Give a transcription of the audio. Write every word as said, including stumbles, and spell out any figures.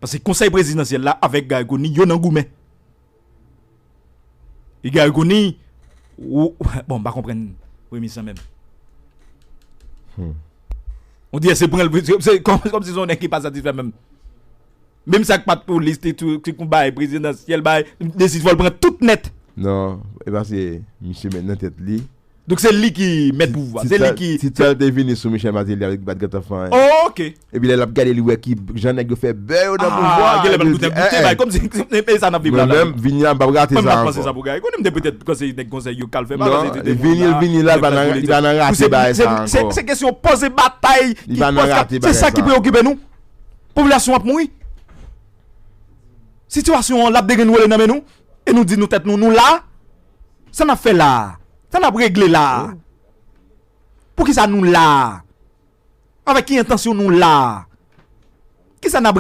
Paske konsèy prezidansyèl la avèk Garry Conille, yo nan goumen. E Garry Conille, ou, bon, m pa konprann premis lan menm. Hmm. On dirait se pran l, se, se kòm, kòm si se yon nèg ki pa satisfè menm. Menm sa k pa t pou lis, te tou, se kon bagay prezidansyèl, bagay, desizyon l pran tout nèt. Non, e pa se misye met nan tèt li. Donk se li ki mèt pouvwa, se li ki. Ti tèl te vini sou Michel Martelly avèk bat gata fan. Oh, ok. Epi lè l ap gade li wè ki jan nèg yo fè bè yo nan pouvwa. Ah, gen lè l goute goute bay kòm si e sa n ap viv la. Mwen menm vini la m p ap rate sa ankò. Mwen pa panse sa pou Gary Conille, m te petèt panse nèg konsèy yo k al fè bagay. Non, vini l vini la, li pa nan li pa nan rate bagay sa ankò. Se kesyon poze batay. Li pa nan rate bagay sa. Se sa ki preokipe nou. Popilasyon ap mouri. Sitiyasyon an l ap degrenn wole nan men nou. E nou di nou tèt nou, nou la. Sa n ap fè la? Sa n ap regle la? Poukisa nou la? Avèk ki entansyon nou la? Kisa n ap